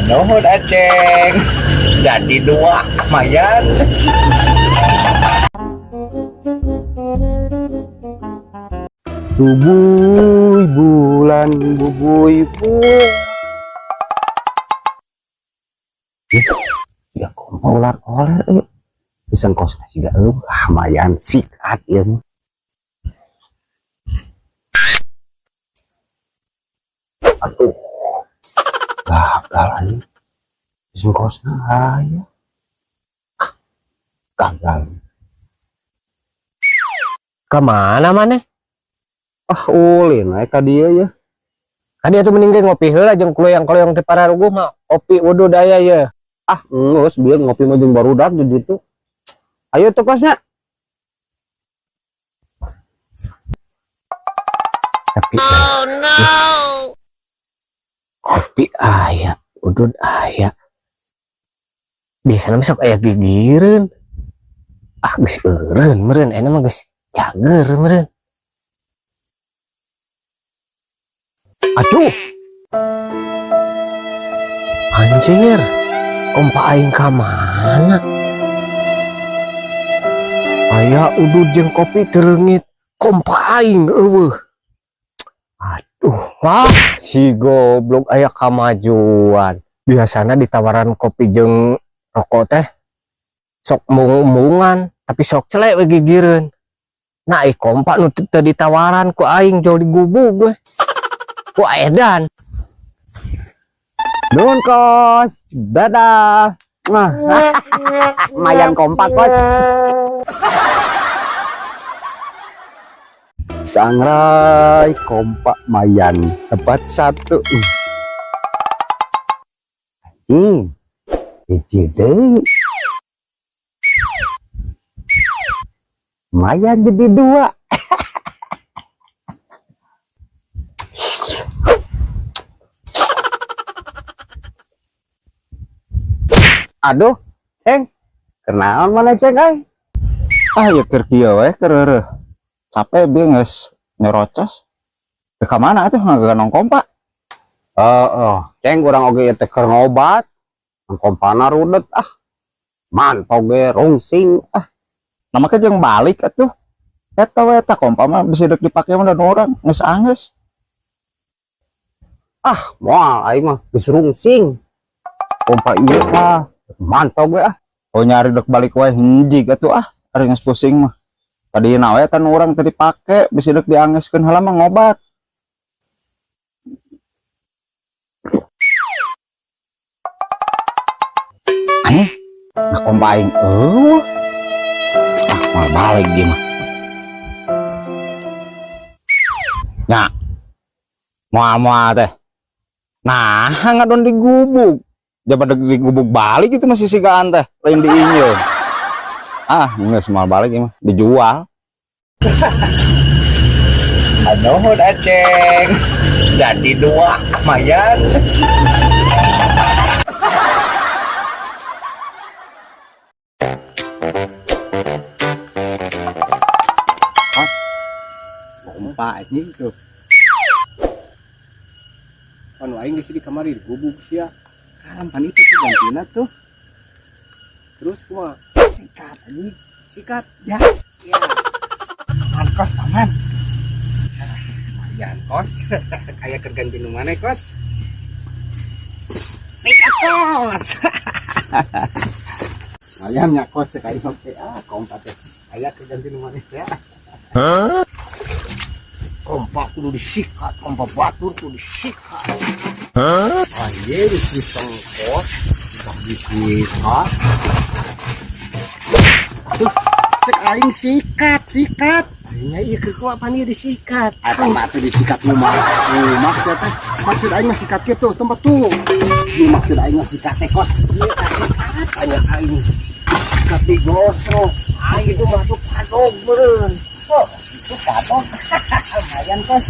Nuhun, Aceng. Jadi dua, lumayan. Bubuy bulan bubuy bulan. Ya kompa ular oler euy. Disengkosna siga eueuh, ah lumayan sikat ieu mah. Aduh. Gagal anjing. Disengkosna aya. Ah, gagal. Kemana maneh? Ah, ulin we ka dieu ya. Tadi atuh mending ge ngopi heula jeung kuloyang-kuloyang teh pararuguh mah kopi udud aya ye. Ah, geus bieu ngopi mah jeung barudak di ditu. Ayo tuh kosnya. Tapi oh, no. Kopi aya, udud aya. Biasana mah sok aya gigireun. Ah, geus eureun meureun, ayeuna mah geus cager meureun. Aduh. Anjir. Kompa aing ka mana? Aya udud jeung kopi teu leungit. Kompa aing eueuh. Aduh, wah, si goblok aya kamajuan. Biasana ditawaran kopi jeung rokok teh sok embung-embungan, tapi sok celek we gigireun. Nah, ih kompa nu teu ditawaran ku aing jauh digubug we. Ku edan. Nuhun, Kos. Dadah. Nah, lumayan kompak, Kos. Sangrai kompak mayan tepat satu. Anjing. Hiji deui. Lumayan jadi dua. Aduh, Ceng. Kenaon mana, Ceng, ai? Ah, ya keur kieu we, keur reureuh. Capek bieu geus nyerocos. Ke ka mana atuh ngaganong kompa? Oh, Ceng, urang oge ieu teh keur ngobat. Kompana rudet ah. Mantau ge rungsing ah. Nah, make jeung balik atuh. Eta we eta kompa mah bisa deuk dipake mah dan urang geus anggeus. Ah, moal aing mah geus rungsing. Kompa ieu mah mantau ge ah. Oh, nyari dek balik wae hinjig atuh ah, ari geus pusing mah. Tadi na we tan urang teu dipake, bisa deuk diangeskeun heula mah ngobat. Aneh, nah kompa aing eueuh. Ah, moal balik dia mah. Nya. Moal-moal teh. Nah, ngadon digubug. Jabat dek digubug balik itu masih sigaan teh, lain diinjeun. Ah, geus moal balik ieu mah, dijual. Nuhun, Aceng. Jadi dua, lumayan. Kompa anjing tuh. Anu aing geus di kamari digubug sia. Karampan itu tuh gantina tuh. Terus kumaha? Sikat anjing. Sikat. Ya. Ya. Aman, Kos, aman. Lumayan, Kos. Aya keur ganti nu maneh, Kos. Sikat, Kos. Lumayan nya, Kos, cek aing oke. Ah, kompa teh. Aya keur ganti nu maneh ya. Kompa kudu disikat, kompa batur kudu disikat. Anjir, disengkos, disikat. Tuh, cek aing sikat, sikat. Aingnya ieu keur kumaha pan ieu disikat. Eta mah atuh disikat nu mah. Nu maksud teh, maksud aing mah sikat kitu, tempat tuh. Nu maksud aing mah sikat teh, Kos. Ieu sikat anya aing. Sikat digosok. Aing itu mah tuh padog meureun. Oh, itu padog. Lumayan, Kos.